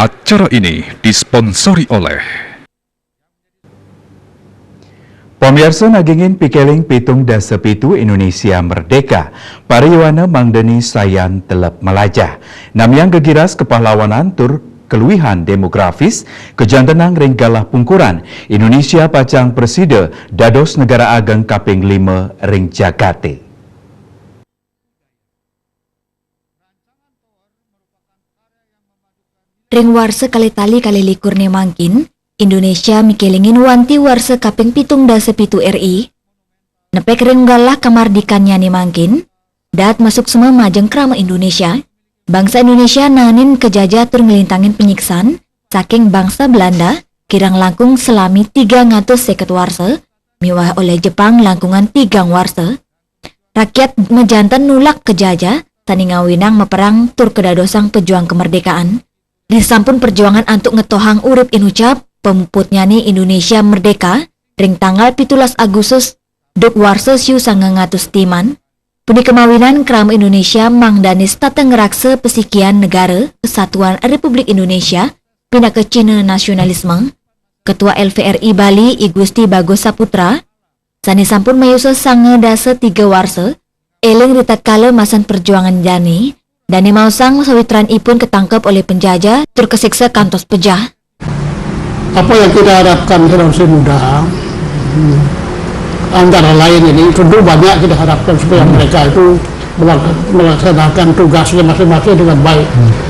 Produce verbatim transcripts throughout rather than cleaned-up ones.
Acara ini disponsori oleh Pamiarsa, nagingin pikélin pitung dasa pitu Indonesia merdeka, para yowana mangdani sayan telep malajah. Namiang gegiras kepahlawanan tur keluihan demografis, kajantenang ring galah pungkuran, Indonesia pacang prasida dados negara ageng kaping lima ring jagaté. Ring warsa kalih tali kalih likurné mangkin, Indonesia mikélingin wanti warsa kaping pitung dasa pitu R I. Nepek ring galah kamardikannyané mangkin, daat masuksma majeng krama Indonesia. Bangsa Indonesia naenin kajajah tur nglintangin panyiksan saking bangsa Belanda kirang langkung salami tigang atus seket warsa, miwah olih Jepang langkungan tigang warsa. Rakyat majanten nulak kajajah sané ngawinang maperang tur kadadosang pejuang kamardikaan. Risampun perjuangan antuk ngetohang urip inucap, pamuputnyané Indonesia merdeka ring tanggal pitulas Agustus duk warsa siu sangang atus timan. Punika mawinan krama Indonesia mangdané setata ngraksa pasikian negara kesatuan Republik Indonesia pinaka cihna nasionalisme. Ketua L V R I Bali, I Gusti Bagus Saputra, sané sampun mayusa sanga dasa tiga warsa, éling ritatkala masan perjuangan dané, dané maosang sawitranipun katangkep olih penjajah tur kasiksa kantos pejah. Apa yang kita harapkan generasi muda, hmm, antara lain ini, tentu banyak kita harapkan supaya mereka itu melak-, melaksanakan tugasnya masing-masing dengan baik.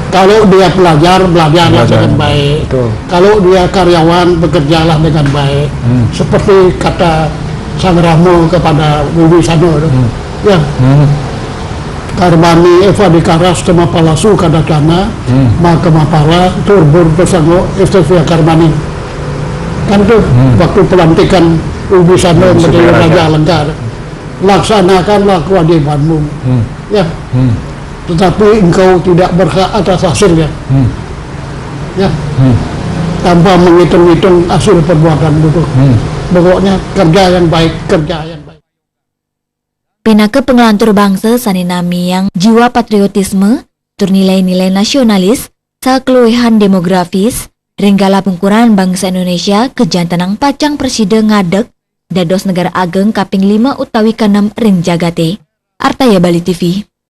Kalau dia pelajar, belajarlah dengan baik. Betul. Kalau dia karyawan, bekerjalah dengan baik. Seperti kata Sang Rama kepada Wibisana itu. Ya. Karmani eva dikara, sthema phala sukha dacana, ma kama phala, durbhur prasango, estesya karmani. Kan itu waktu pelantikan Wibisana menjadi Raja Alengka. Laksanakanlah kewajibanmu. Ya. Tetapi engkau tidak berhak atas hasilnya. Ya. Tanpa menghitung-hitung hasil perbuatanmu itu. Pokoknya kerja yang baik, kerja yang baik. Pinaka panglantur bangsa sané namiang jiwa patriotisme tur nilai-nilai nasionalis, sakeluihan demografis, ring galah pungkuran bangsa Indonesia kajantenang pacang prasida ngadeg dados negara ageng kaping lima utawi kanem ring jagaté. Artaya Bali T V.